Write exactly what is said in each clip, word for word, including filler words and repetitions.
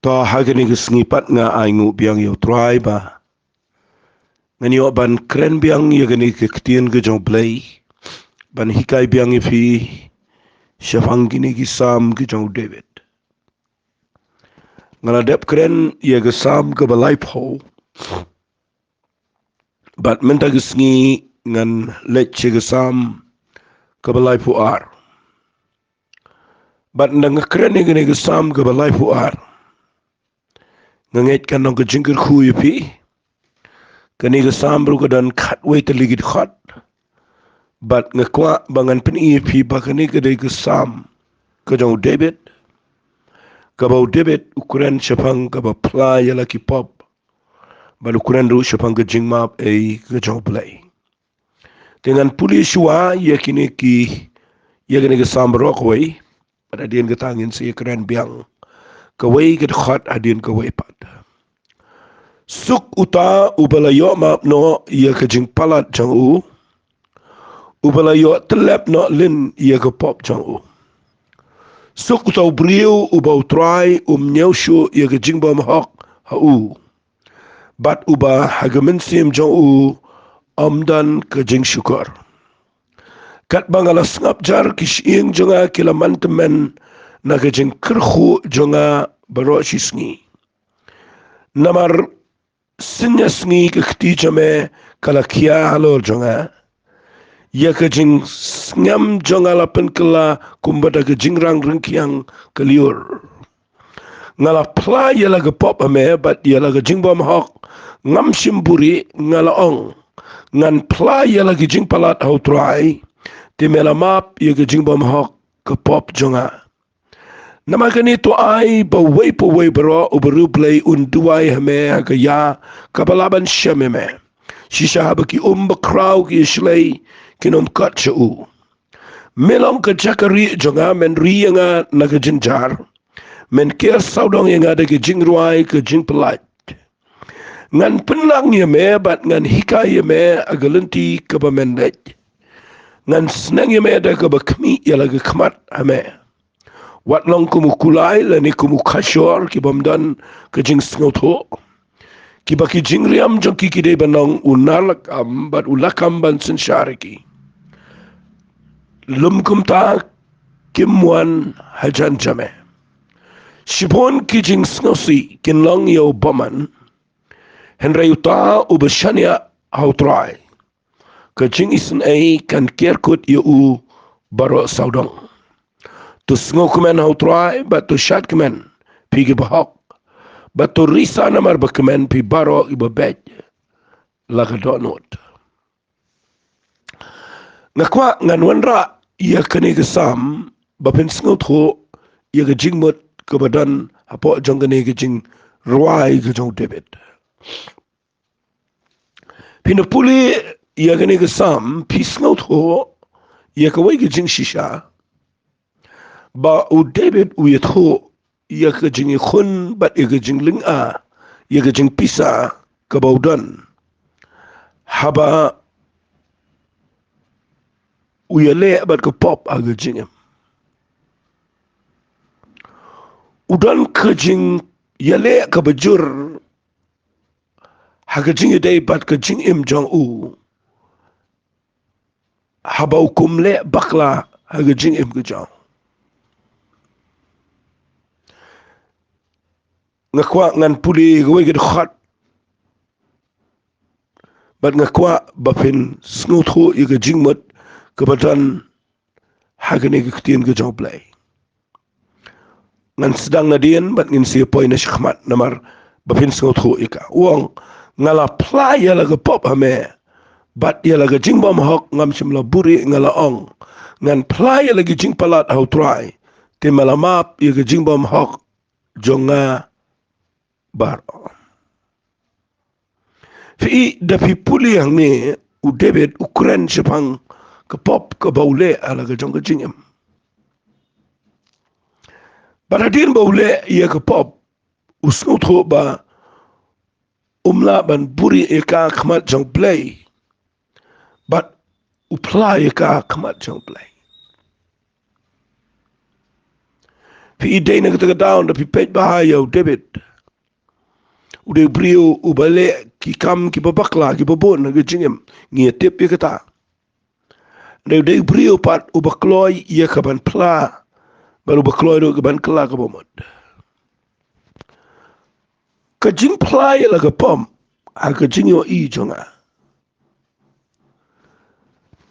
To ha kane ka sngi pat nga ainguh biang ïa U Trai ba ngan ïoh ban kren biang ïa kane ka ktien ka jong U Blei, ban hikai biang ïa phi shaphang kine ki Salm ki jong u David. Nga la dep kren ïa ka Salm kaba laiphew, bad mynta ka sngi ngan leit sha ka Salm kaba laiphew ar. Bad ynda nga kren ïa kane ka Salm kaba laiphew ar, nga ngeit kan long ka jingkyrkhu ïa phi. Kane ka Salm ruh ka don khatwei tylli ki dkhot. Bad nga kwah ba ngan pyni ïa phi ba kane ka dei ka Salm ka jong u David, kaba u David u kren shaphang kaba phla ïa la ki pop, bad u kren ruh shaphang ka jingmap ei ka jong U Blei. Te ngan pule shuwa ïa kine ki, ïa kine ki Salm baroh kawei. Bad hadien kata ngin sa ïa kren biang kawei ka dkhot hadien kawei pat. Suk uta uba la ïoh map noh ïa ka jingpalat jong u, uba la ïoh tyllep noh lin ïa ka pop jong u. Suk uta u briew uba U Trai um ñiew shuh ïa ka jingbymhok ha u, bad uba ha ka mynsiem jong u ym don ka jingshukor. Katba nga la sngap jar, ki shyieng jong nga ki la man tymmen na ka jingkyrkhu jong nga baroh shi sngi. Namar sngi sngi ka kti jong me ka la khia halor jong nga. Ïa ka jingsngem jong nga la pynkylla kumba da ka jingrang ryngkiang ka lyiur. Nga la phla ïa la ka pop ha me, bad ïa la ka jingbymhok ngam shym buhrieh. Nga la ong, ngan phla ïa la ka jingpalat ha U Trai, te me la map ïa ka jingbymhok ka pop jong nga. Namar kane to ai ba uwei pa uwei baroh uba riewblei un duwai ha me ha ka ïa kaba lah ban shem ïa me, shisha haba ki um bakhraw ki ïa shlei, kin ym kot sha u. Me long ka jaka rieh jong nga, men ri ïa nga na ka jynjar, men ker sawdong ïa nga da ka jingrwai ka jingpyllait. Ngan pynlang ïa me bad ngan hikai ïa me ha ka lynti kaba men leit. Ngan sneng ïa me da kaba khmih ïa la ka khmat ha me. Wat long kum u kulai lane kum u khashor ki bym don ka jingsngewthuh, kiba ki jingriam jong ki ki dei ban long u nar lakam bad u lakam ban synshar ïa ki. Lum kumta kim wan hajan jong me. Shibun ki jingsngewsih kin long ïa u bymman, hynrei uta uba shaniah ha U Trai, ka jingisynei kan ker kut ïa u baroh sawdong. To sngewkmen ha U Trai bad to shad kmen, phi ki bahok, bad to risa namar ba kmen, phi baroh kiba beit la ka dohnud. Nga kwah ngan wanrah ïa kane ka Salm ba phin sngewthuh ïa ka jingmut kaba don hapoh jong kane ka jingrwai ka jong u David. Phin pule ïa kane ka Salm, phi sngewthuh ïa kawei ka jingshisha, ba u David u ïathuh ïa ka jingïakhun bad ïa ka jinglynga, ïa ka jingpisa kaba u don haba u ïaleh bad ka pop ha ka jingim. U don ka jingïaleh kaba jur ha ka jingïadei bad ka jingim jong u, haba u kum leh bakla ha ka jingim ka jong u. Nga kwah ngan pule kawei ka dkhot, bad nga kwah ba phin sngewthuh ïa ka jingmut kaba don ha kane ka ktien ka jong u Blei. Ngan sdang nadien bad ngin sa ïa poi na shakhmat namar ba phin sngewthuh ïa ka. U ong, nga la phla ïa la ka pop ha me, bad ïa la ka jingbymhok ngam shym la buhrieh. Nga la ong, ngan phla ïa la ka jingpalat ha u Trai, te me la map ïa ka jingbymhok jong nga baroh. Phi i, da phi pule hangne, u David u kren shaphang ka pop kaba u leh ha la ka jong ka jingim. Bad hadien ba u leh ïa ka pop, u sngewthuh ba um lah ban buhrieh ïa ka ha khmat jong u Blei, bad u phla ïa ka ha khmat jong u Blei. Phi i dei na kata ka daw, da phi peit bha ïa u David, u dei u briew uba leh ki kam kiba bakla, kiba bun ha ka jingim. Ngi ïa tip ïa kata. Dei, dei u briew pat uba kloi ïa ka ban phla, bad uba kloi ruh ka ban kylla kaba mut. Ka jingphla ïa la ka pop ha ka jingïohi jong nga.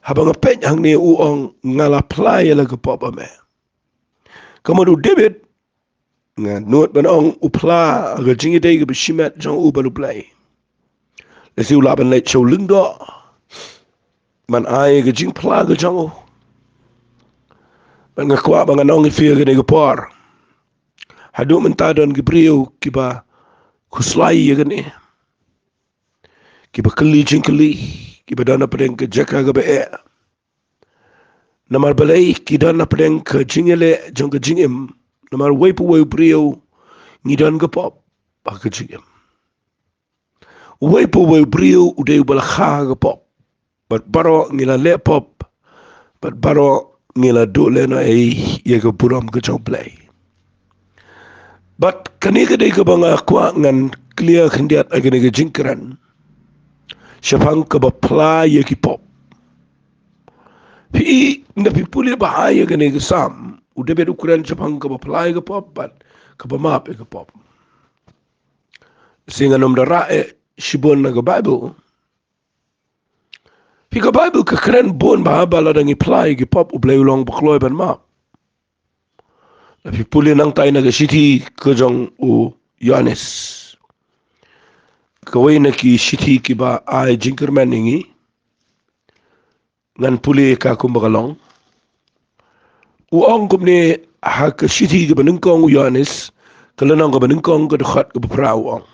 Haba nga peit hangne, u ong, nga la phla ïa la ka pop, a me. Ka mut u David, nga nud ban ong, u phla ha ka jingïadei kaba shimet jong u bad U Blei. Lehse u lah ban leit sha u lyngdoh ban ai ka jingphla ka jong u. Bad nga kwah ba ngan ong ïa phi ha kane ka por, haduh mynta don ki briew kiba khuslai ïa kane, kiba kylli jingkylli, kiba don hapdeng ka jaka kaba eh. Namar balei ki don hapdeng ka jingïaleh jong ka jingim? Namar uwei pa uwei u briew ngi don ka pop ha ka jingim. Uwei pa uwei u briew u dei uba la kha ha ka pop. Bad baroh ngi la leh pop. Bad baroh ngi la duh lehnohei ïa ka burom ka jong U Blei. Bad kane ka dei kaba nga kwah ngan clear khyndiat ha kane ka jingkren shaphang kaba phla ïa ki pop. Phi i, nda phi pule bha ïa kane ka Salm, u David u kren shaphang kaba phla ïa ka pop bad kaba map ïa ka pop. Shisha ngan ym da rah eh shibun na ka Baibl. Phi, ka Baibl ka kren bun bha ba lada ngi phla ïa ki pop, U Blei u long uba kloi ban map. Lada phi pule nangtai na ka shithi ka jong u Ïoannis, kawei na ki shithi kiba ai jingkyrmen ïa ngi, ngan pule ïa ka kumba ka long. U ong kumne ha ka shithi kaba nyngkong u Ïoannis, ka lynnong kaba nyngkong, ka dkhot kaba phra, u ong: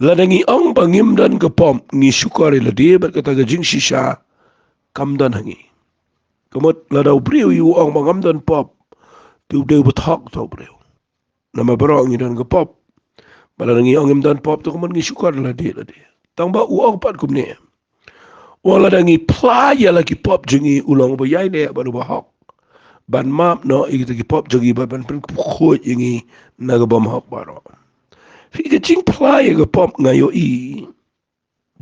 Lada ngi ong ba ngim don ka pop, ngi shukor ïa lade bad kata ka jingshisha kam don ha ngi. Ka mut lada u briew u ong ba ngam don pop, te u dei uba thok uta u briew. Namar baroh ngi don ka pop. Bad lada ngi ong ngim don pop, te ka mut ngi shukor ïa lade, lade. Tang ba u ong pat kumne, u ong lada ngi phla ïa la ki pop jong ngi, u long uba ïaineh bad uba hok ban map noh ïa kita ki pop jong ngi bad ban pynkhuid ïa ngi na ka bymhok baroh. Phi, ka jingphla ïa ka pop, nga ïohi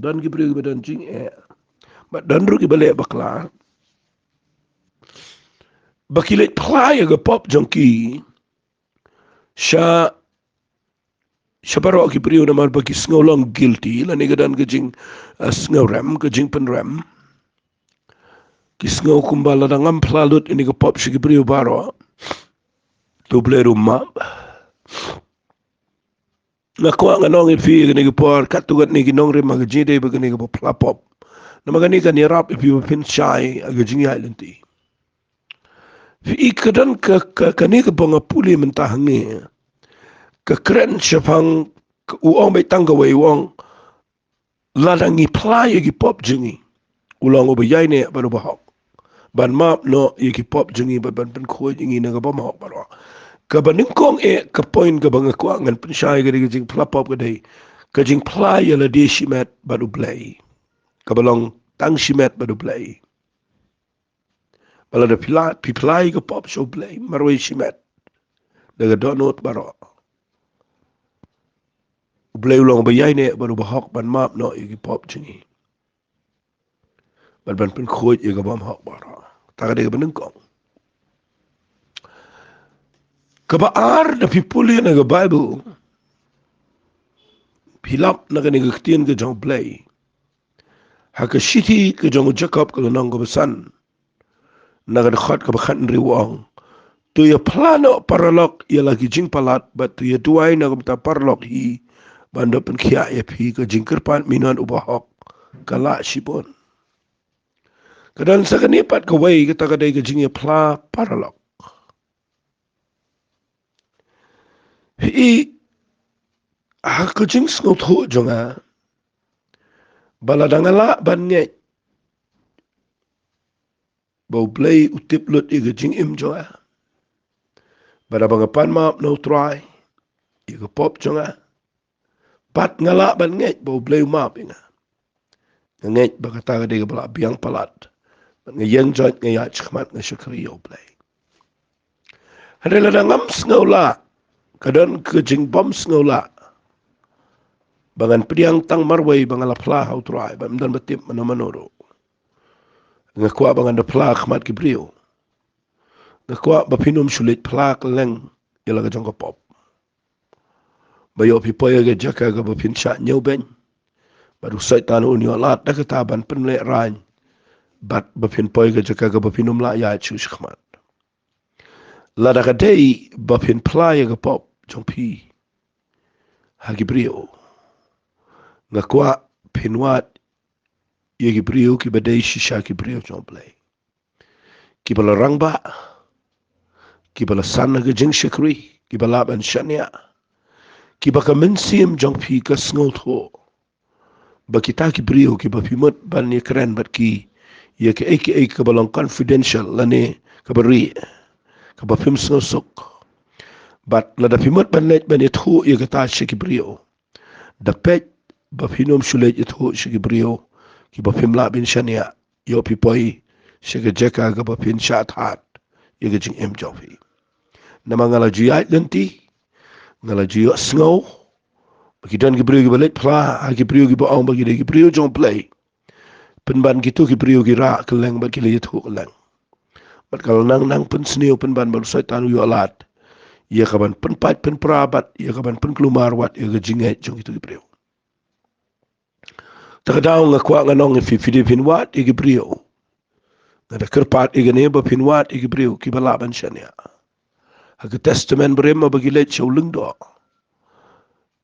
don ki briew kiba don jingeh, bad don ruh kiba leh bakla, ba ki leit phla ïa ka pop jong ki sha, sha baroh ki briew namar ba ki sngew long guilty, lane ka don ka jing, eh, sngewrem, ka jingpynrem. Ki sngew kumba lada ngam phla lut ïa kane ka pop sha ki briew baroh, te U Blei ruh um map. Nga kwah ngan ong ïa phi ha kane ka por, katto katne ki nongrim ha ka jingïadei bad kane kaba phla pop. Namar kane kan ïarap ïa phi ba phin shai ha ka jingïaid lynti. Phi, ka don ka, ka, kane kaba nga pule mynta hangne, ka kren shaphang, u ong beit tang kawei, u ong lada ngi phla ïa ki pop jong ngi, u long uba ïaineh bad uba hok ban map noh ïa ki pop jong ngi bad ban pynkhuid ïa ngi na ka bymhok baroh. Kaba nyngkong eh, ka point kaba nga kwah ngan pynshai, ka dei ka jingphla pop, ka dei ka jingphla ïa lade shimet bad U Blei. Kaba long tang shimet bad U Blei. Ba lada phi la, phi phla ïa ka pop sha U Blei marwei shimet da ka dohnud baroh, U Blei u long uba ïaineh bad uba hok ban map noh ïa ki pop jong ngi bad ban pynkhuid ïa ka bymhok baroh. Kata ka dei kaba nyngkong. Kaba ar, da phi pule na ka Baibl, phi lap na kane ka ktien ka jong U Blei ha ka shithi ka jong u Jakob, ka lynnong kaba san, na ka dkhot kaba khathynriew, u ong: To ïaphla noh paralok ïa la ki jingpalat, bad to ïaduwai na ka bynta paralok hi, ban da pynkhiah ïa phi. Ka jingkyrpad minot u bahok ka lah shibun. Ka don sa kane pat kawei, kata ka dei ka jingïaphla paralok. Phi i, ha ka jingsngewthuh jong nga, ba lada nga lah ban ngeit ba U Blei u tip lut ïa ka jingim jong nga, ba da ba nga pan map na U Trai ïa ka pop jong nga, bad nga lah ban ngeit ba U Blei u map ïa nga, nga ngeit ba kata ka dei kaba lah biang palat. Bad nga ïeng joit, nga ïaid shakhmat, nga shakri ïa U Blei. Hynrei lada ngam sngew lah, ka don ka jingbym sngew lah ba ngan pdiang tang marwei ba nga la phla ha U Trai, ba ym don ba tip mano mano ruh. Nga kwah ba ngan da phla khmat ki briew. Nga kwah ba phin ym shu leit phla kylleng ïa la ka jong ka pop. Ba ïoh phi poi ïa ka jaka kaba phin shah ñiewbeiñ. Bad u Soitan un ïoh lad da kata ban pynlehrain. Bad ba phin poi ïa ka jaka kaba phin ym lah ïaid shuh shakhmat. Lada ka dei ba phin phla ïa ka pop jong phi ha ki briew, nga kwah phin wad ïa ki briew kiba dei shisha ki briew jong U Blei, kiba la rangbah, kiba la san ha ka jingshakri, kiba lah ban shaniah, kiba ka mynsiem jong phi ka sngewthuh ba kita ki briew kiba phi mut ban ïakren bad ki ïa kaei kaei kaba long confidential lane kaba rieh, kaba phim sngewsuk. Bad lada phi mut ban leit ban ïathuh ïa kata sha ki briew, da peit ba phin ym shu leit ïathuh sha ki briew kiba phim lah ban shaniah. Ïoh phi poi sha ka jaka kaba phin shah thad ïa ka jingim jong phi. Namar nga la ju ïaid lynti, nga la ju ïohsngew ba ki don ki briew kiba leit phla ha ki briew kiba ong ba ki dei ki briew jong U Blei. Pynban kito ki briew ki rah kylleng bad ki la ïathuh kylleng. Bad ka la nang nang pynsniew pynban ba u Soitan u ïoh lad ïa ka ban pynpait pynpra bad ïa ka ban pynkulmar wat ïa ka jingngeit jong kito ki briew. Te ka daw nga kwah ngan ong ïa phi, phi dei phin wad ïa ki briew. Nga da kyrpad ïa kane ba phin wad ïa ki briew kiba lah ban shaniah. Ha ka Testament Barim haba ki leit sha u lyngdoh,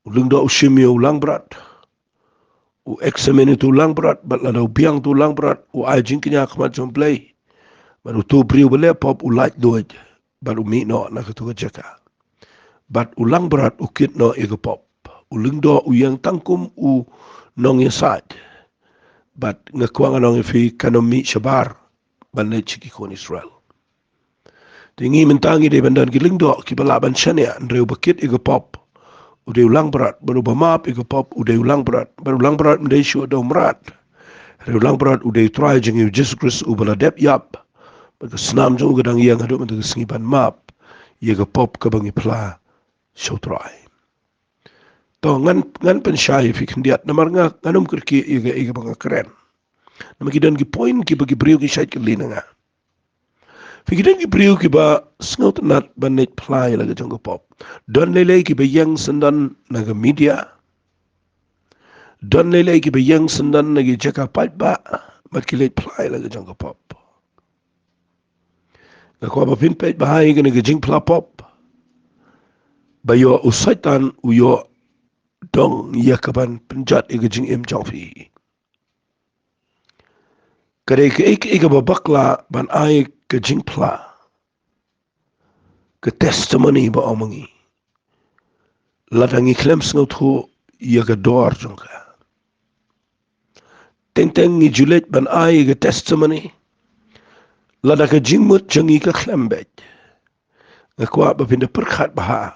u lyngdoh u shim ïa u langbrot, u examine ïa uto u langbrot, bad lada u biang uto u langbrot, u ai jingkñia ha khmat jong U Blei. Bad uto u briew ba leh pop u laitluid bad u mih noh na kato ka jaka. Bad u langbrot u kit noh ïa ka pop. U lyngdoh u ïeng tang kum u nongïasaid. Bad nga kwah ngan ong ïa phi, kan ym mih shabar ban leit sha ki khun Israel. Te ngi mynta ngi dei ban don ki lyngdoh kiba lah ban shaniah, hynrei uba kit ïa ka pop u dei u langbrot, bad uba map ïa ka pop u dei u langbrot, bad u langbrot ym dei shuh da u mrad. Hynrei u langbrot u dei U Trai jong ngi U Jisu Khrist uba la dep ïap, bad ka snam jong u ka dang ïeng haduh mynta ka sngi ban map ïa ka pop kaba ngi phla sha U Trai. To ngan, ngan pynshai ïa phi khyndiat namar nga, ngan ym kyrkieh ïa kaei kaba nga kren. Namar ki don ki point kiba ki briew ki shait kylli na nga. Phi, ki don ki briew kiba sngewtynnat ban leit phla ïa la ka jong ka pop. Don lei lei kiba ïeng syndon na ka media. Don lei lei kiba ïeng syndon na ki jaka paidbah bad ki leit phla ïa la ka jong ka pop. Nga kwah ba phin peit bha ïa kane ka jingphla pop, ba ïoh u Soitan u ïoh dong ïa ka ban pynjot ïa ka jingim jong phi. Ka dei kaei kaei kaba bakla ban ai ka jingphla, ka testimony ba ong ma ngi, lada ngi khlem sngewthuh ïa ka dor jong ka. Teng teng ngi ju leit ban ai ïa ka testimony lada ka jingmut jong ngi ka khlem beit. Nga kwah ba phin da pyrkhat bha.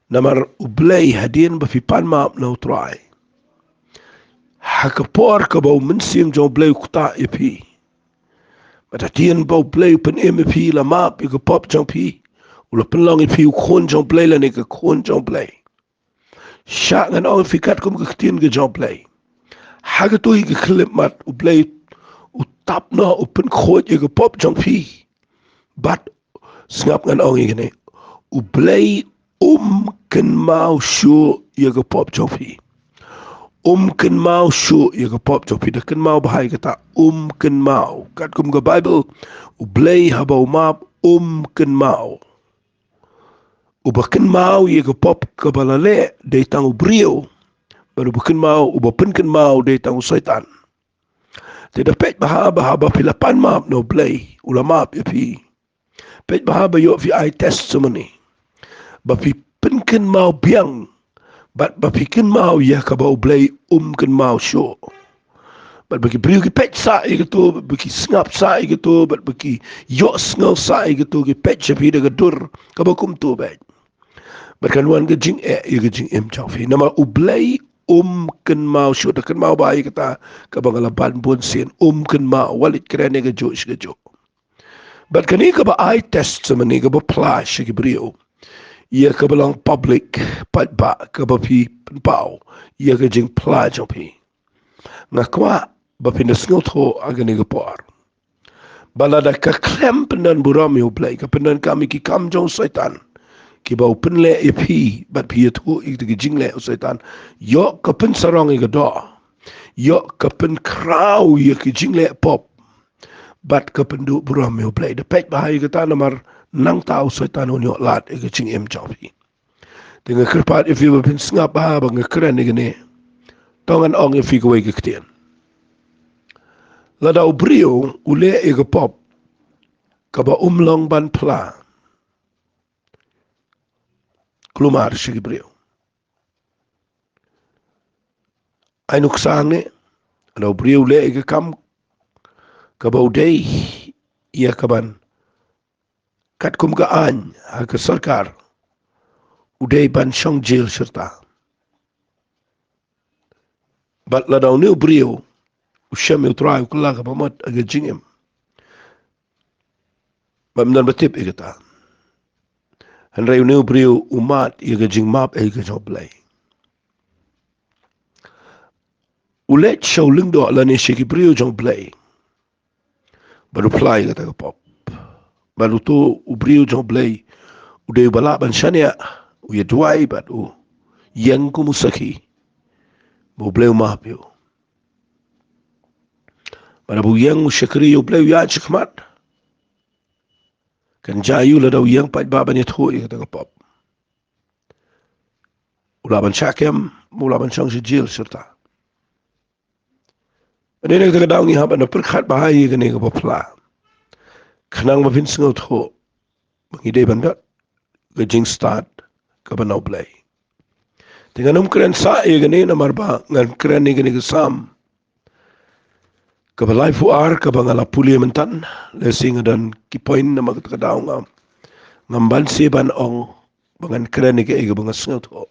Namar U Blei, hadien ba phi pan map na U Trai, ha ka por kaba u Mynsiem jong U Blei u ktah ïa phi, bad hadien ba U Blei u pynim ïa phi, la map ïa ka pop jong phi, u la pynlong ïa phi u khun jong U Blei lane ka khun jong U Blei. Shah ngan ong ïa phi katkum ka ktien ka jong U Blei, ha kato hi ka khyllipmat U Blei u tap noh, u pynkhuid ïa ka pop jong phi. Bad sngap ngan ong ïa kane, U Blei um kynmaw shuh ïa ka pop jong phi. Um kynmaw shuh ïa ka pop jong phi. Da kynmaw bha ïa kata, um kynmaw. Katkum ka Baibl, U Blei haba u map um kynmaw. Uba kynmaw ïa ka pop kaba la leh dei tang u briew, bad uba kynmaw, uba pynkynmaw dei tang u Soitan. Te da peit bha, bha ba phi la pan map na U Blei, u la map ïa phi. Peit bha ba ïoh phi ai testimony, ba phi pynkynmaw biang, bad ba phi kynmaw ïa kaba U Blei um kynmaw shuh. Bad ba ki briew ki peit sah ïa kato, bad ba ki sngap sah ïa kato, bad ba ki ïohsngew sah ïa kato, ki peit sha phi da ka dur kaba kumto beit. Bad kan wan ka jingeh ïa ka jingim jong phi. Namar U Blei um kynmaw shuh. Da kynmaw bha ïa kata kaba nga la ban bun sien. Um kynmaw, wat leit kren ïa kajuh sha kajuh. Bad kane kaba ai testimony kaba phla sha ki briew, ïa kaba long public paidbah, kaba phi pynpaw ïa ka jingphla jong phi. Nga kwah ba phin da sngewthuh ha kane ka por ba lada ka khlem pyndon burom ïa U Blei, ka pyndonkam ïa ki kam jong u Soitan, kiba u pynleh ïa phi bad phi ïathuh ïa ki jingleh u Soitan, ïoh ka pynsarong ïa ka doh, ïoh ka pynkhraw ïa ki jingleh pop, bad ka pynduh burom ïa U Blei. Da peit bha ïa kata, namar nangta u Soitan un ïoh lad ïa ka jingim jong phi. Te nga kyrpad ïa phi ba phin sngap bha ba nga kren ïa kane. To ngan ong ïa phi kawei ka ktien. Lada u briew u leh ïa ka pop kaba um long ban phla, kulmar sha ki briew. Ai nuksa ne, lada u briew u leh ïa ka kam kaba u dei ïa kaban, katkum ka aiñ ha ka sorkar, u dei ban shong jel shirta. Bad lada une u briew u shem ïa U Trai, u kylla kaba mut ha ka jingim, bad ym don ba tip ïa kata, hynrei une u briew u mad ïa ka jingmap ïa ka jong U Blei, u leit sha u lyngdoh lane sha ki briew jong U Blei, bad u phla ïa kata ka pop. Bad uto u briew jong U Blei u dei uba lah ban shaniah, u ïa duwai bad u ïeng kum u sakhi ba U Blei u map ïa u. Bad haba u ïeng u shakri ïa U Blei, u ïaid shakhmat, kan jia ïa u lada u ïeng paidbah ban ïathuh ïa kata ka pop. U lah ban shah kem, u lah ban shong sha jel shirta. Bad ïa kata ka daw ngi hap ban pyrkhat bha ïa kane kaba phla, khnang ba phin sngewthuh ba ngi dei ban don ka jingstad kaba na U Blei. Te ngan ym kren sah ïa kane namar ba ngan kren ïa kane ka Salm kaba laiphew ar kaba nga la pule mynta. Lehse nga don ki point, namar kata ka daw nga, ngam banse ban ong ba ngan kren ïa kaei kaba nga sngewthuh.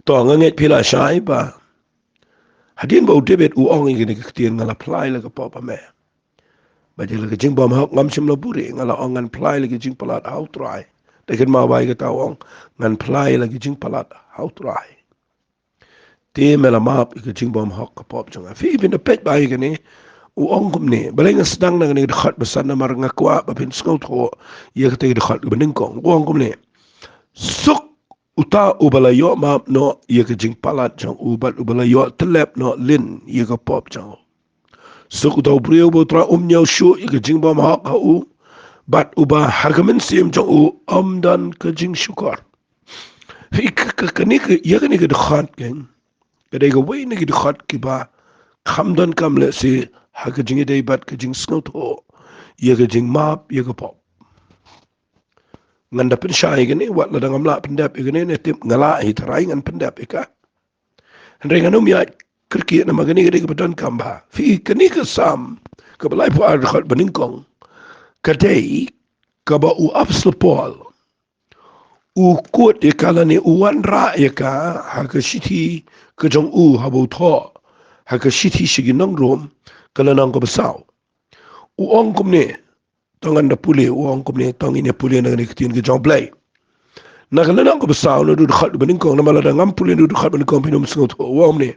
To, nga ngeit phi la shai ba hadien ba u David u ong ïa kane ka ktien, "Nga la phla ïa la ka pop ha me." Bad ïa la ka jingbymhok ngam shym la buhrieh, nga la ong, "Ngan phla ïa la ka jingpalat ha U Trai." Te kynmaw ba ïa kata u ong, "Ngan phla ïa la ka jingpalat ha U Trai, te me la map ïa ka jingbymhok ka pop jong nga." Phi, phin da peit bha ïa kane, u ong kumne. Balei nga sdang na kane ka dkhot ba san? Namar nga kwah ba phin sngewthuh ïa kata ka dkhot kaba nyngkong. U ong kumne: "Suk uta uba la ïoh map noh ïa ka jingpalat jong u, bad uba la ïoh tyllep noh lin ïa ka pop jong u. Suk uta u briew uba U Trai um ñiew shuh ïa ka jingbymhok ha u, bad uba ha ka mynsiem jong u ym don ka jingshukor." Phi, ka, ka, kane ka, ïa kane ka dkhot, kan, ka dei kawei na ki dkhot kiba kham donkam lehse ha ka jingïadei bad ka jingsngewthuh ïa ka jingmap ïa ka pop. Ngan da pynshai ïa kane, wat lada ngam lah pyndep ïa kane, ne tip nga lah hi, tharai ngan pyndep ïa ka. Hynrei ngan ym ïaid kyrkieh namar kane ka dei kaba donkam bha. Phi, kane ka Salm kaba laiphew ar, dkhot ba nyngkong, ka dei kaba u Apostol Paul u quote ïa ka lane u wanrah ïa ka ha ka shithi ka jong u haba u thoh ha ka shithi sha ki nong Rom, ka lynnong kaba saw. U ong kumne, to ngan da pule, u ong kumne, to ngin ïa pule na kane ka ktien ka jong U Blei. Na ka lynnong kaba saw, naduh dkhot ba nyngkong, namar lada ngam pule naduh dkhot ba nyngkong phin ym sngewthuh. U ong kumne: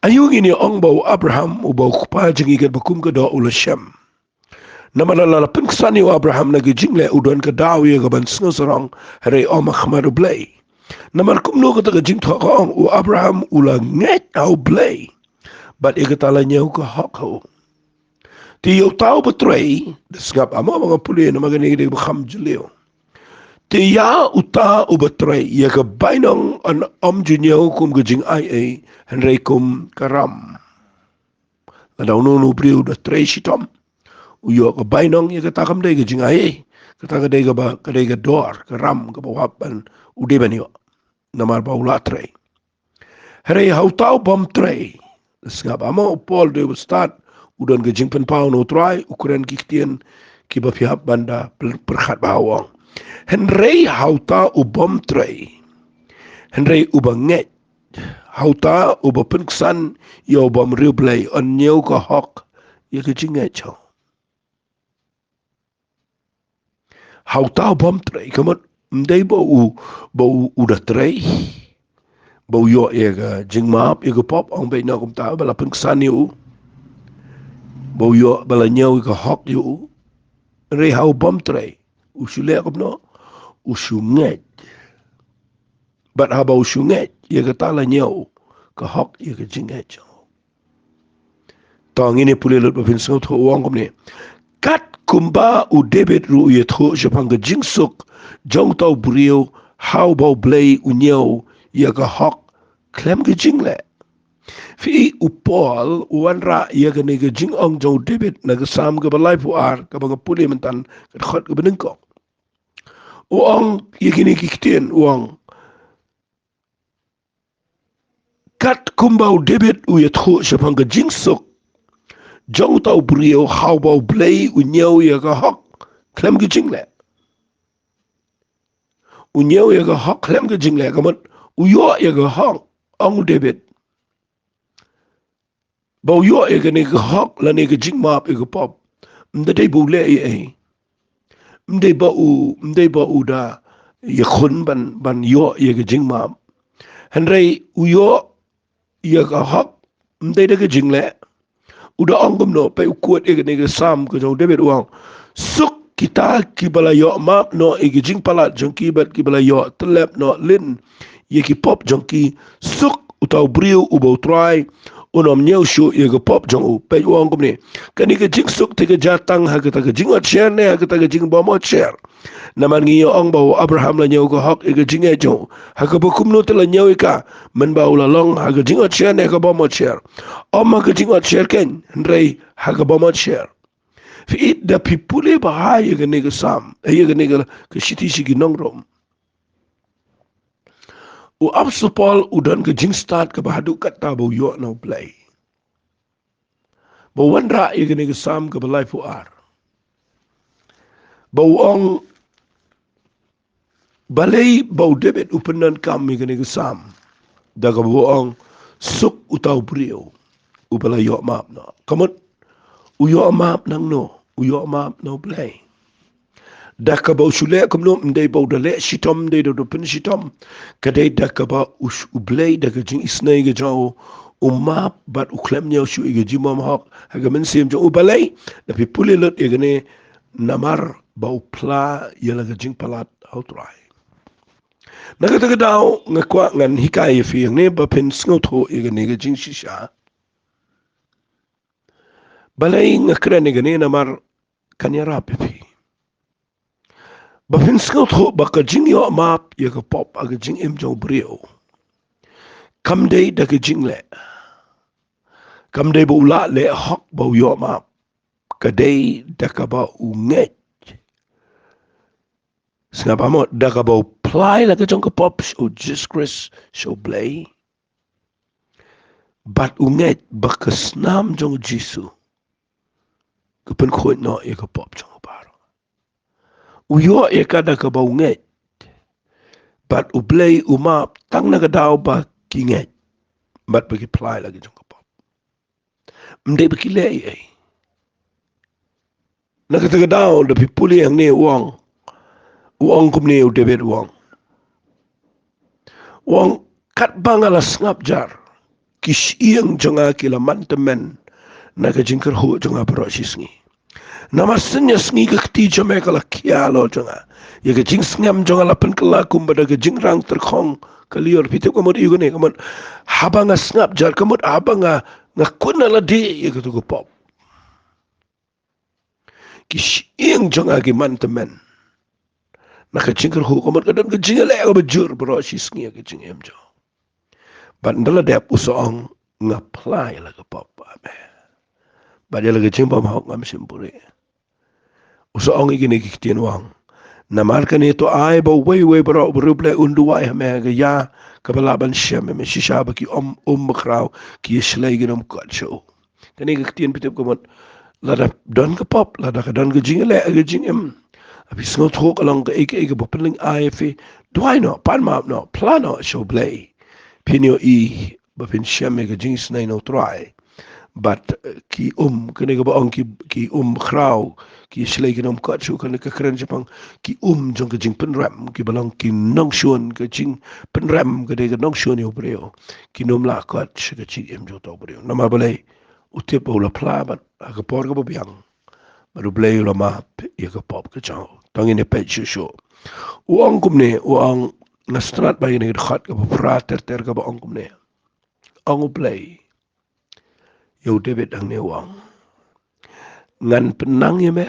"Aïu ngin ïa ong ba u Abraham, uba u kpa jong ngi katba kum ka doh, u la shem? Namar lada la pynksan ïa u Abraham na ki jingleh, u don ka daw ïa ka ban sngewsarong, hynrei ym ha khmat U Blei. Namar kumno kata ka jingthoh ka ong, u Abraham u la ngeit ha U Blei, bad ïa kata la ñiew ka hok ha u." Te ïa uta uba trei, da sngap, amo ba nga pule namar kane ka dei kaba kham jylliew. Te ïa uta uba trei, ïa ka bainong yn ym ju ñiew kum ka jingaiei, hynrei kum ka ram. Lada uno uno u briew u da trei shitom, u ïoh ka bainong, ïa kata kam dei ka jingaiei. Kata ka dei kaba, ka dei ka dor, ka ram kaba u hap ban, u dei ban ïoh, namar ba u la trei. Hynrei ha uta u bym trei, da sngap, amo u Paul u dei uba stad, u don ka jingpynpaw na U Trai, u kren ki ktien kiba phi hap ban da pyr-, pyrkhat bha, u ong: "Hynrei ha uta u bym trei, hynrei uba ngeit, ha uta uba pynksan ïa u bym riewblei, yn ñiew ka hok ïa ka jingngeit jong u." ha uta u bym trei, ka mut ym dei ba u, ba u, u da trei ba u ïoh ïa ka jingmap ïa ka pop, ong beit noh kumta, ba la pynksan ïa u, ba u ïoh, ba la ñiew ïa ka hok ïa u. Hynrei ha u bym trei, u shu leh kumno? U shu ngeit. Bad haba u shu ngeit, ïa kata la ñiew ka hok ïa ka jingngeit jong u. To ngin ïa pule lut ba phin sngewthuh, u ong kumne: Kat kumba u David ruh u ïathuh shaphang ka jingsuk jong uta u briew ha uba U Blei u ñiew ïa ka hok khlem ka jingleh. Phi i, u Paul u wanrah ïa kane ka jingong jong u David na ka Salm kaba laiphew ar, kaba nga pule mynta, ka dkhot kaba nyngkong. U ong ïa kine ki ktien, u ong: Kat kumba u David u ïathuh shaphang ka jingsuk jong uta u briew ha uba U Blei u ñiew ïa ka hok khlem ka jingleh. U ñiew ïa ka hok khlem ka jingleh, ka mut u ïoh ïa ka hok, ong u David. Ba u ïoh ïa kane ka hok lane ka jingmap ïa ka pop, ym da dei ba u leh ei ei. Ym dei ba u, ym dei ba u da ïakhun ban, ban ïoh ïa ka jingmap. Hynrei u ïoh ïa ka hok ym dei da ka jingleh. U da ong kumno? Peit, u quote ïa kane ka Salm ka jong u David, u ong: Suk kita kiba la ïoh map noh ïa ki jingpalat jong ki bad kiba la ïoh tyllep noh lin ïa ki pop jong ki. Suk uta u briew uba U Trai un ym ñiew shuh ïa ka pop jong u. Peit, u ong kumne: Kane ka jingsuk te ka jia tang ha kata ka jingotsher ne ha kata ka jingbymhotsher? Namar ngi ïa ong ba u Abraham la ñiew ka hok ïa ka jingngeit jong u. Ha kaba kumno te la ñiew ïa ka, mynba u la long ha ka jingotsher ne ha ka bymhotsher? Ym ha ka jingotsher keiñ, hynrei ha ka bymhotsher. Phi i, da phi pule bha ïa kane ka Salm, ïa kane ka, ka shithi sha ki nong Rom, u Apostol Paul u don ka jingstad kaba haduh katta ba u ïoh na U Blei. Ba u wanrah ïa kane ka Salm kaba laiphew ar, ba u ong, balei ba u David u pyndonkam ïa kane ka Salm da kaba u ong: Suk uta u briew uba la ïoh map noh. Ka mut u ïoh map nangno? U ïoh map na U Blei. Da kaba u shu leh kumno? Ym dei ba u da leh shitom, ym dei da u da pynshitom. Ka dei da kaba u sh-, U Blei da ka jingisynei ka jong u, u map bad u khlem ñiew shuh ïa ka jingbymhok ha ka mynsiem jong u. Balei? Da phi pule lut ïa kane: Namar ba u phla ïa la ka jingpalat ha U Trai. Na kata ka daw nga kwah ngan hikai ïa phi hangne ba phin sngewthuh ïa kane ka jingshisha. Balei nga kren ïa kane? Namar kan ïarap ïa phi ba phin sngewthuh ba ka jingïoh map ïa ka pop ha ka jingim jong u briew kam dei da ka jingleh. Kam dei ba u lah leh hok ba u ïoh map. Ka dei da kaba u ngeit. Sngap, mo, da kaba u phla ïa la ka jong ka pop sha u Jisu Khrist, sha U Blei. Bad u ngeit ba ka snam jong u Jisu ka pynkhuid noh ïa ka pop jong u baroh. U ïoh ïa ka da kaba u ngeit. Bad U Blei u map tang na ka daw ba ki ngeit bad ba ki phla ïa la ka jong ka pop. Ym dei ba ki leh ei ei. Na kata ka daw da phi pule hangne u ong, u ong kumne u David u ong. U ong, katba nga la sngap jar, ki shyieng jong nga ki la man tymmen na ka jingkyrhuh jong nga baroh shi sngi. Namar sngi sngi ka kti jong me ka la khia halor jong nga. Ïa ka jingsngem jong nga la pynkylla kumba da ka jingrang tyrkhong ka lyiur. Phi tip ka mut ïa kane, ka mut haba nga sngap jar, ka mut haba nga, nga kut na lade ïa katu ka pop, ki shyieng jong nga ki man tymmen na ka jingkyrhuh, ka mut ka don ka jingïaleh kaba jur baroh shi sngi ha ka jingim jong. Bad ynda la dep u sa ong, nga phla ïa la ka pop, amen. Bad ïa la ka jingbymhok ngam shym buhrieh. U sa ong ïa kine ki ktien u ong, namar kane to ai ba uwei uwei baroh uba riewblei un duwai ha me ha ka ïa kaba lah ban shem ïa me, shisha ba ki um, um bakhraw ki ïa shlei kin ym kot sha u. Kane ka ktien phi tip ka mut, lada don ka pop, lada ka don ka jingïaleh ha ka jingim, phi sngewthuh ka long kaei kaei kaba pynlyngngai ïa phi, duwai noh, pan map noh, phla noh sha U Blei. Phin ïohi ba phin shem ïa ka jingisynei na U Trai. Bad, eh, ki um, kane kaba ong ki, ki um khraw, ki shlei ki nym kot shuh, kane ka kren shaphang ki um jong ka jingpynrem, kiba long ki nongshun ka jingpynrem, ka dei ka nongshun ïa u briew. Ki nym lah kot sha ka jingim jong uta u briew. Namar balei? U tip ba u la phla bad ha ka por kaba biang. Bad U Blei u la map ïa ka pop ka jong u. To ngin ïa peit shuh shuh. U ong kumne, u ong, nga sngewtynnat ba ïa kane ka dkhot kaba phra ter ter kaba ong kumne. Ong U Blei ïa u David hangne, u ong, ngan pynnang ïa me,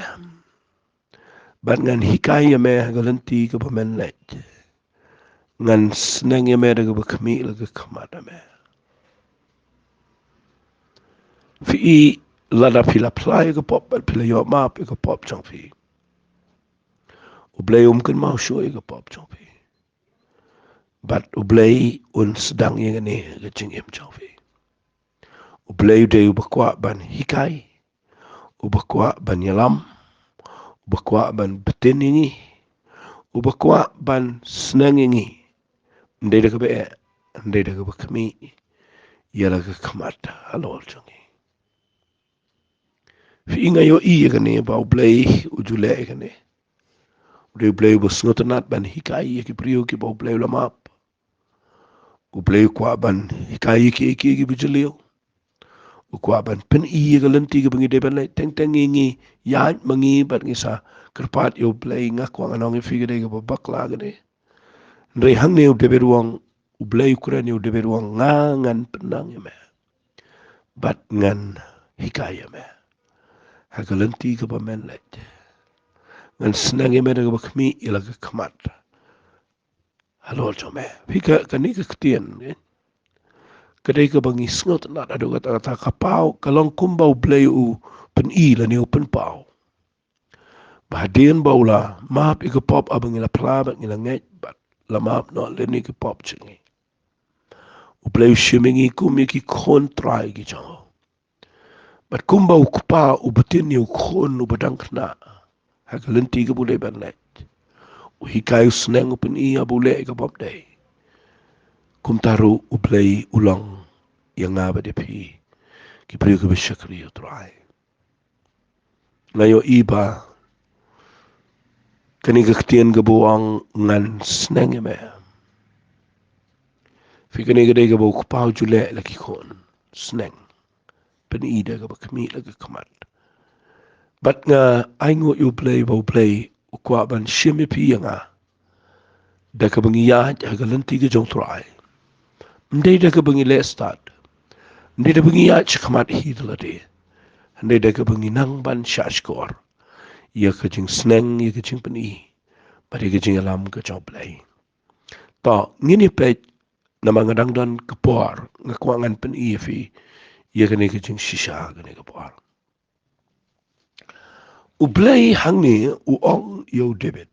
bad ngan hikai ïa me ha ka lynti kaba men leit. Ngan sneng ïa me da kaba khmih la ka khmat ïa me. Phi i, lada phi la phla ïa ka pop bad phi la ïoh map ïa ka pop jong phi, U Blei um kynmaw shuh ïa ka pop jong phi. Bad U Blei un sdang ïa kane ha ka jingim jong phi. U Blei u dei uba kwah ban hikai, uba kwah ban ïalam, uba kwah ban btin ïa ngi, uba kwah ban sneng ïa ngi. Ym dei da kaba eh, ym dei da kaba khmih, ïa la ka khmat halor jong ngi. Phi i, nga ïohi ïa kane ba U Blei u ju leh ïa kane. U dei U Blei uba sngewtynnat ban hikai ïa ki briew kiba U Blei u la map. U Blei u kwah ban hikai ïa ki, ïa ki, ïa ki ba jylliew. U kwah ban pyni ïa ka lynti kaba ngi dei ban leit. Teng teng ngi, ngi ïaid ma ngi bad ngi sa kyrpad ïa U Blei. Nga kwah ngan ong ïa phi, ka dei kaba bakla kane. Hynrei hangne U David u ong, U Blei u kren ïa u David u ong, nga ngan pynnang ïa me, bad ngan hikai ïa me ha ka lynti kaba men leit. Ngan sneng ïa me da kaba khmih ïa la ka khmat halor jong me. Phi, ka, kane ka ktien, eh, ka dei kaba ngi sngewtynnat haduh katta katta. Ka paw, ka long kumba U Blei u pyni lane u pynpaw ba hadien ba u la map ïa ka pop, haba ngi la phla bad ngi la ngeit bad la map noh lane ka pop jong ngi, U Blei u shim ïa ngi kum ïa ki khun trai ki jong u. Bad kumba u kpa u btin ïa u khun uba dang khynnah ha ka lynti kaba u dei ban leit, u hikai, u sneng, u pyni ïa ba u leh ïa kaba bymdei, kumta ruh U Blei u long ïa nga bad ïa phi, ki briew kiba shakri ïa U Trai. Nga ïohi ba kane ka ktien kaba u ong, ngan sneng ïa me, phi, kane ka dei kaba u kpa u ju leh la ki khun. Sneng, pyni da kaba khmih la ka khmat. Bad nga ainguh ïa U Blei ba U Blei u kwah ban shim ïa phi ïa nga da kaba ngi ïaid ha ka lynti ka jong U Trai. Ym dei da kaba ngi leh stad, ym dei da kaba ngi ïaid shakhmat hi da lade, hynrei da kaba ngi nang ban shahshkor ïa ka jingsneng, ïa ka jingpyni bad ïa ka jingïalam ka jong U Blei. To ngin ïa peit, namar nga dang don ka por, nga kwah ngan pyni ïa phi ïa kane ka jingshisha kane ka por. U Blei hangne u ong ïa u David,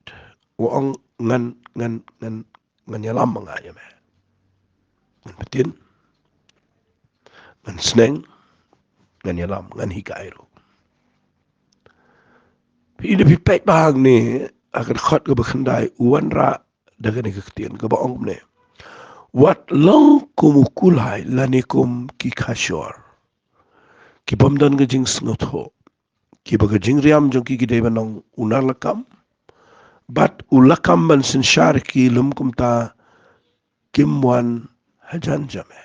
u ong, ngan, ngan, ngan, ngan ïalam ma nga ïa me. Ngan btin, ngan sneng, ngan ïalam, ngan hikai ruh. Phi i, lada phi peit bha hangne ha ka dkhot kaba khyndai, u wanrah da kane ka ktien kaba ong kumne: Wat long kum u kulai lane kum ki khashor, ki bym don ka jingsngewthuh, kiba ka jingriam jong ki ki dei ban long u nar lakam, bad u lakam ban synshar ïa ki lym kumta kim wan hajan jong me.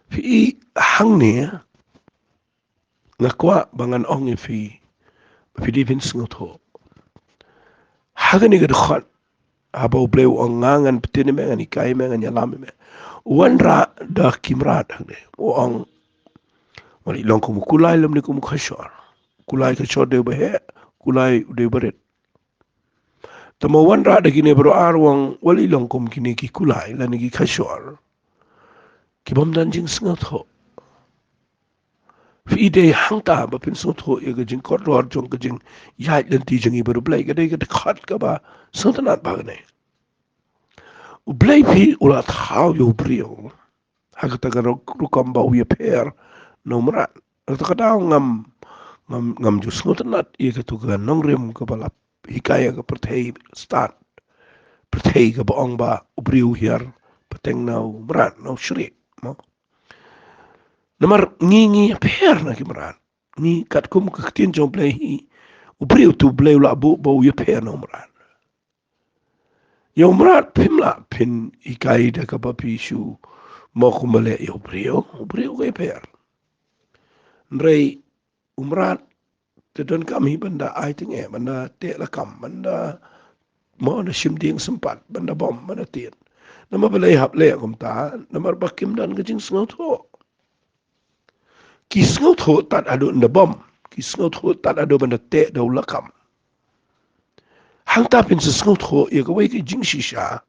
Phi i, hangne nga kwah ba ngan ong ïa phi ba phi dei phin sngewthuh. Ha kane ka dkhot, haba U Blei u ong, nga ngan btin ïa me, ngan hikai ïa me, ngan ïalam ïa me, u wanrah da ki mrad hangne, u ong, wat long kum u kulai lymne kum u khashor. Kulai khashor dei uba heh, kulai u dei uba rit. Te ma u wanrah da kine baroh ar, u ong, wat long kum kine ki kulai lane ki khashor, ki bym don jingsngewthuh. Phi i, dei hangta ba phin sngewthuh ïa ka jingkordor jong ka jingïaid lynti jong ngi bad U Blei. Ka dei ka dkhot kaba sngewtynnat bha kane. U Blei, phi, u la thaw ïa u briew ha kata ka ruk-, rukom ba u ïapher na u mrad. Ha kata ka daw ngam, ngam, ngam ju sngewtynnat ïa kato ka nongrim kaba la hikai ha ka pyrthei stad, pyrthei, kaba ong ba u briew u hiar pateng na u mrad, na u shrieh, mo. Namar ngi ngi ïapher na ki mrad. Ngi katkum ka ktien jong U Blei hi. U briew te U Blei u la buh ba u ïapher na u mrad. Ïa u mrad phim lah phin hikai da kaba phi shu mo kumba leh ïa u briew. U briew ka ïapher. Hynrei u mrad te donkam hi ban da ai tynge, ban da teh lakam, ban da mo na shim dieng sympat, ban da bom, ban da tied. Namar balei hap leh kumta, namar ba kim don ka jingsngewthuh. Ki sngewthuh tad haduh ban da bom, ki sngewthuh tad haduh ban da teh da u lakam. Hangta phin sa sngewthuh ïa kawei ka jingshisha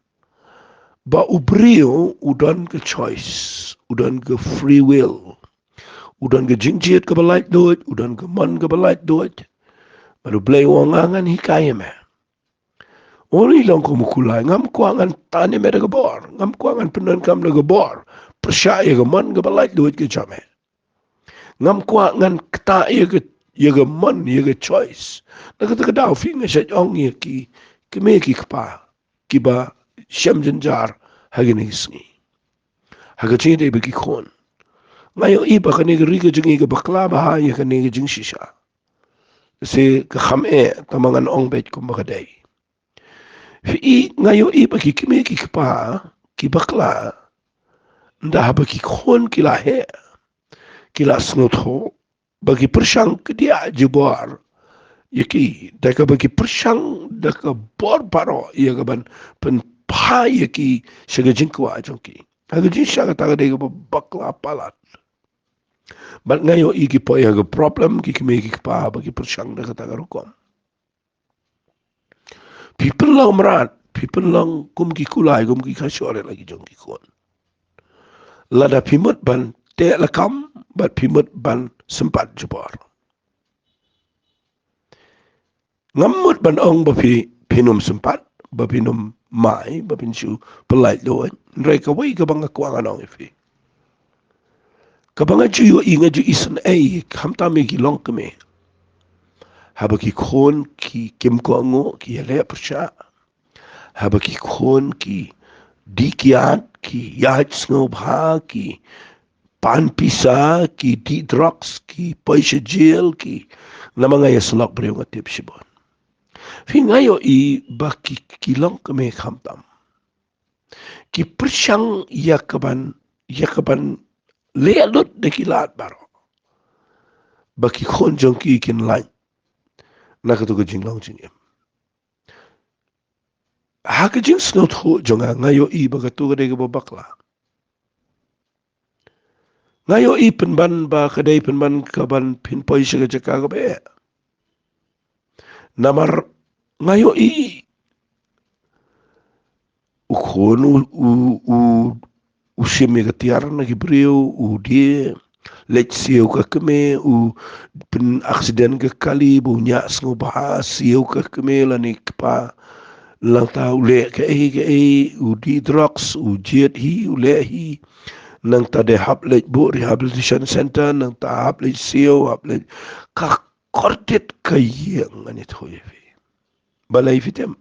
ba u briew u don ka choice, u don ka free will, u don ka jingjied kaba laitluid, u don ka mon kaba laitluid. Bad U Blei u ong, nga ngan hikai ïa me. Ym long kum u kulai, ngam kwah ngan tan ïa me da ka bor, ngam kwah ngan pyndonkam da ka bor pyrshah ïa ka mon kaba laitluid ka jong me. Ngam kwah ngan ktah ïa ka, ïa ka mon, ïa ka choice. Na kata ka daw phi, nga shait ong ïa ki kmie ki kpa kiba shem jynjar ha kine ki sngi, ha ka jingïadei bad ki khun. Nga ïohi ba kane ka ri ka jong ngi ka bakla bha ïa kane ka jingshisha. Te ka kham eh, tangba ngan ong beit kumba ka dei. Phi i, nga ïohi ba ki kmie ki kpa ki bakla, ynda haba ki khun ki la heh, ki la sngewthuh ba ki pyrshang khia jubor ïa ki, da kaba ki pyrshang da ka bor baroh ïa ka ban pynphai ïa ki sha ka jingkwah jong ki. Ha ka jingshisha kata ka dei kaba bakla palat. Bad nga ïohi ki poi ha ka problem, ki kmie ki kpa, ba ki pyrshang da kata ka rukom. Phi pynlong mrad, phi pynlong kum ki kulai, kum ki khashor ïa la ki jong ki khun. Lada phi mut ban teh lakam, bad phi mut ban sympat jubor. Ngam mut ban ong ba phi, phin ym sympat, ba phin ym mai, ba phin shu pyllait luid. Hynrei kawei kaba nga kwah ngan ong ïa phi, kaba nga ju ïohi, nga ju isynei, khamtam ïa ki longkmie. Haba ki khun ki kim kohnguh, ki ïaleh pyrshah. Haba ki khun ki dih kiad, ki ïaid sngewbha, ki pan pisa, ki dih drugs, ki poi sha jail, ki, namar nga ïa sylok briew nga tip shibun. Phi, nga ïohi ba ki, ki longkmie khamtam, ki pyrshang ïa ka ban, ïa ka ban leh lut da ki lad baroh ba ki khun jong ki kin lait na kato ka jinglong jingim. Ha ka jingsngewthuh jong nga, nga ïohi ba kato ka dei kaba bakla. Nga ïohi pynban ba ka dei pynban ka ban pynpoi sha ka jaka kaba eh. Namar nga ïohi u khun u, u, u, u shim ïa ka tiar na ki briew, u die leit siew ka kmie, u pyn accident ka kali, ba u ñiah sngewbha, siew ka kmie lane kpa. Nangta u leh kaei kaei, u dih drugs, u jied hi, u leh hi. Nangta dei hap leit buh rehabilitation center, nangta hap leit siew, hap leit, ka kordit ka ïing, ngan ïathuh ïa phi. Balei phi tip?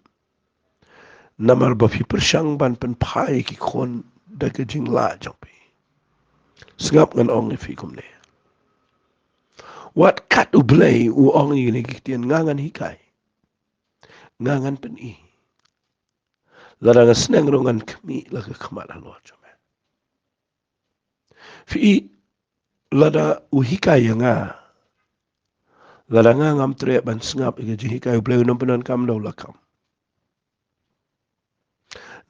Namar ba phi pyrshang ban pynphai ki khun da ka jinglah jong phi. Sngap, ngan ong ïa phi kumne. Wat kat U Blei u ong ïa kine ki ktien, nga ngan hikai, nga ngan pyni. Lada nga sneng ruh ngan khmih la ka khmat halor jong me. Phi i, lada u hikai ïa nga, lada nga ngam treh ban sngap ïa ka jinghikai, U Blei un ym pyndonkam da u lakam.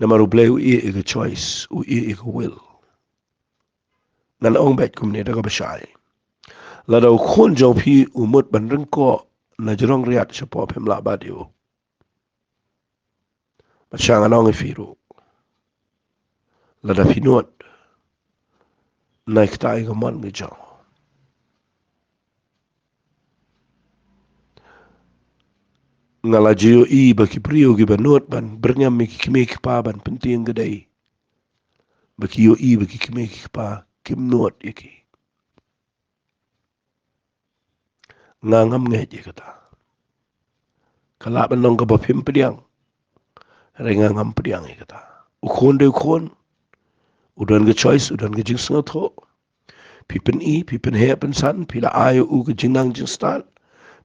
Namar U Blei u ïeh ïa ka choice, u ïeh ïa ka will. Ngan ong beit kumne da kaba shai. Lada u khun jong phi u mut ban ryngkoh na jrong riat shapoh, phim lah bat ïa u. Bad sha ngan ong ïa phi ruh, lada phi nud, nai ktah ïa ka mon ka jong. Nga la ju ïohi ba ki briew kiba nud ban byrngem ïa ki kmie ki kpa ban pyntieng ka dei ba ki ïohi ba ki kmie ki kpa kim nud ïa ki. Nga ngam ngeit ïa kata. Ka lah ban long kaba phim pdiang, hynrei nga ngam pdiang ïa kata. U khun dei u khun, u don ka choice, u don ka jingsngewthuh. Phi pyni, phi pynheh pynsan, phi la ai ïa u ka jingnang jingstad.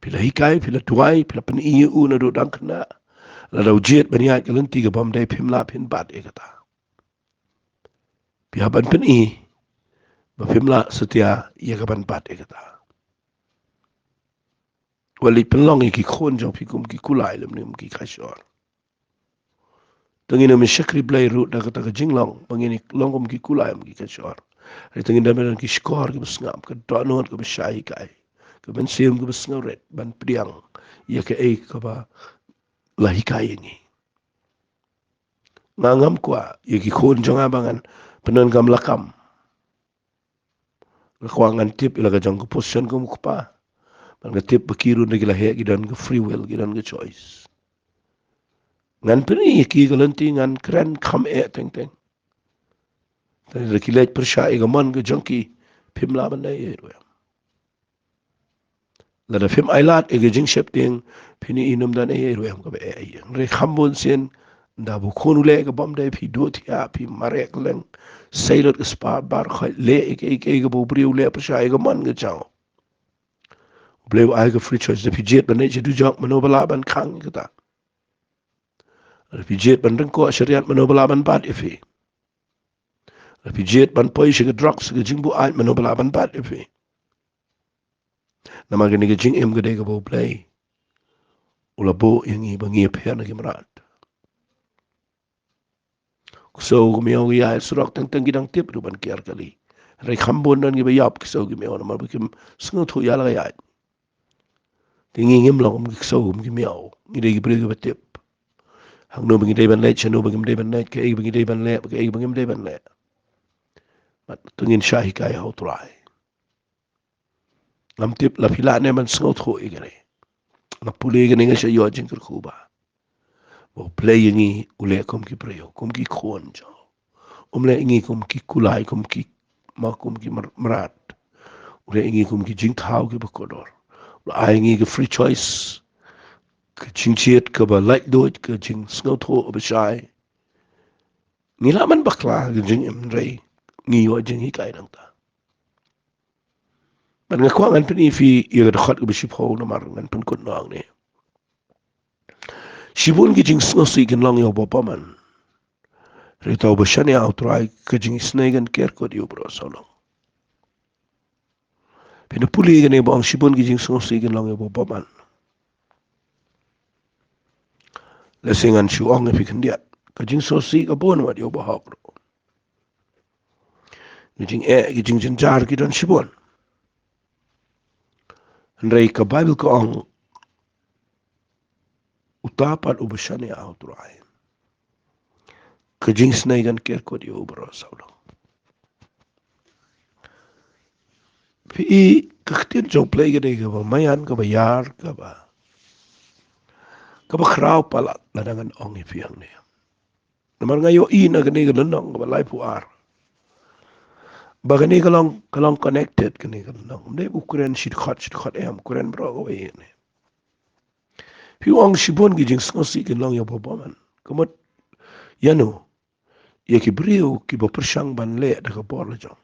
Phi la hikai, phi la duwai, phi la pyni ïa u naduh dang khynnah. Lada u jied ban ïaid ka lynti ka bym dei, phim lah phin bat ïa kata. Phi hap ban pyni ba phim lah satia ïa ka ban bat ïa kata. Wat leit pynlong ïa ki khun jong phi kum ki kulai lymne kum ki kashor. Te ngin ym shakri Blei ruh da kata ka jinglong ba ngin long kum ki kulai kum ki kashor. Hynrei te ngin don ban don ki shkor kiba sngap, ka dohnud kaba shai hikai, ka mynsiem kaba sngewrit ban pdiang ïa kaei kaba la hikai ïa ngi. Nga ngam kwah ïa ki khun jong nga ba ngan pyndonkam lakam. Nga kwah ngan tip ïa la ka jong ka position kum u kpa. Ban ka tip ba ki ruh da ki la heh, ki don ka free will, ki don ka choice. Ngan pyni ïa ki ka lynti, ngan kren kham eh teng teng. Te lada ki leit pyrshah ïa ka mon ka jong ki, phim lah ban ai ei ruh em. Lada phim ai lad ïa ka jingsheptieng, phin ïohi ym don ei ei ruh em kaba eh ei. Hynrei kham bun sien, da ba u khun u leh ka bym dei, phi duh thiah, phi mareh kylleng, sei lut ka spah bar khoit, leh ïa kaei kaei kaba u briew u leh pyrshah ïa ka mon ka jong u. U Blei u ai ka free choice, da phi jied ban leit sha dujok, mano ba lah ban khang ïa kata? Da phi jied ban ryngkoh shariat, mano ba lah ban bat ïa phi? Da phi jied ban poi sha ka drugs, sha ka jingbuaid, mano ba lah ban bat ïa phi? Namar kane ka jingim ka dei kaba U Blei u la buh ïa ngi ba ngi ïapher na ki mrad. Ksew ki miaw ki ïaid surok teng teng, ki dang tip ruh ban kiar kali. Hynrei kham bun don kiba ïap ksew ki miaw namar ba kim sngewthuh ïa la ka ïaid. Te ngi ngim long kum ki ksew kum ki miaw. Ngi dei ki briew kiba tip hangno ba ngi dei ban leit, shano ba ngim dei ban leit, kaei ba ngi dei ban leh, kaei ba ngim dei ban leh. Bad to ngin shah hikai ha U Trai. Ngam tip la phi lah ne ban sngewthuh ïa kane. Nga pule ïa kane nga shah ïoh jingkyrkhu ba ba U Blei ïa ngi u leh kum ki briew, kum ki khun jong u. Um leh ïa ngi kum ki kulai, kum ki, ma kum ki mr-, mrad. U leh ïa ngi kum ki jingthaw kiba kordor. U la ai ïa ngi ka free choice, ka jingjied kaba laitluid, ka jingsngewthuh ba shai. Ngi lah ban bakla ka jingim, hynrei ngi ïoh jinghikai nangta. Bad nga kwah ngan pyni ïa phi ïa ka dkhot kaba shiphew namar ngan pynkut noh hangne. Shibun ki jingsngewsih kin long ïa uba bymman, hynrei uta uba shaniah ha U Trai, ka jingisynei kan ker kut ïa u baroh sawdong. Phin da pule ïa kane ba ong shibun ki jingsngewsih kin long ïa uba bymman. Lehse ngan shu ong ïa phi khyndiat, ka jingsngewsih ka bun wat ïa uba hok ruh. Ki jingeh, ki jingjynjar ki don shibun. Hynrei ka Baibl ka ong, uta pat uba shaniah ha U Trai, ka jingisynei kan ker kut ïa u baroh sawdong. Phi i, ka ktien jong U Blei ka dei kaba maïan, kaba ïar, kaba, kaba khraw palat lada ngan ong ïa phi hangne. Namar nga ïohi na kane ka lynnong kaba laiphew ar ba kane ka long, ka long connected kane ka lynnong. Ym dei u kren shi dkhot shi dkhot, em, u kren baroh kawei ne. Phi ong shibun ki jingsngewsih kin long ïa uba bymman. Ka mut ïano? Ïa ki briew kiba pyrshang ban leh da ka bor la jong.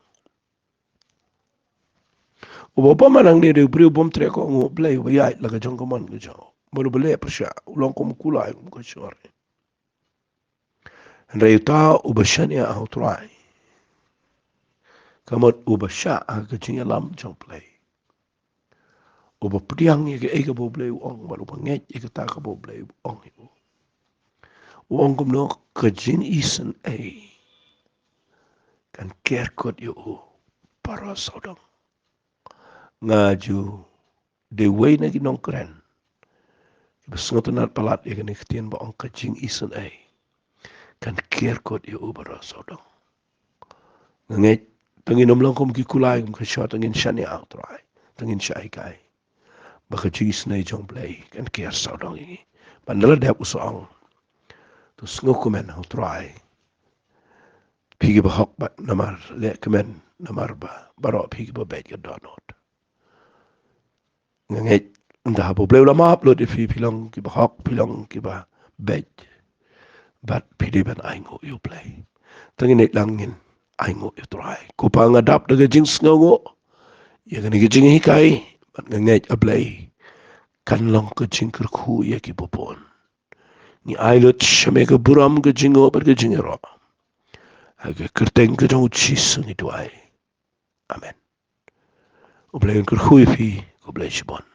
Uba bymman hangne dei u briew bym treh ko, u Blei uba ïaid la ka jong ka mon ka jong u. Bad uba leh pyrshah, u long kum u kulai, kum ka shor. Hynrei uta uba shaniah ha U Trai, ka mut uba shah ha ka jingïalam jong U Blei, uba pdiang ïa kaei kaba U Blei u ong, bad uba ngeit ïa kata kaba U Blei u ong ïa u. U ong kumno? Ka jingisynei kan ker kut ïa u baroh sawdong. Nga ju dei uwei na ki nongkren kiba sngewtynnat palat ïa kane ka ktien ba ong ka jingisynei kan ker kut ïa u baroh sawdong. Nga ngeit, to ngin ym long kum ki kulai, kum ka shor, to ngin shaniah ha U Trai, to ngin shah hikai ba ka jingisynei jong U Blei kan ker sawdong ïa ngi. Bad ynda la dep, u sa ong, to sngewkmen ha U Trai, phi kiba hok, bad namar, leh kmen namar ba baroh phi kiba beit ka dohnud. Nga ngeit, ynda haba U Blei u la map lut ïa phi, phi long kiba hok, phi long kiba beit, bad phi dei ban ainguh ïa U Blei. To ngin ïaid lang, ngin Ai nguh ïa u Trai. Ko Pa, nga dap da ka jingsngewnguh ïa kane ka jinghikai, bad nga ngeit, A Blei, kan long ka jingkyrkhu ïa ki babun. Ngi ai lut sha me ka burom, ka jingnguh bad ka jingïaroh. Ha ka kyrteng ka jong U Jisu ngi duwai. Amen. U Blei un kyrkhu ïa phi, ko Blei shibun.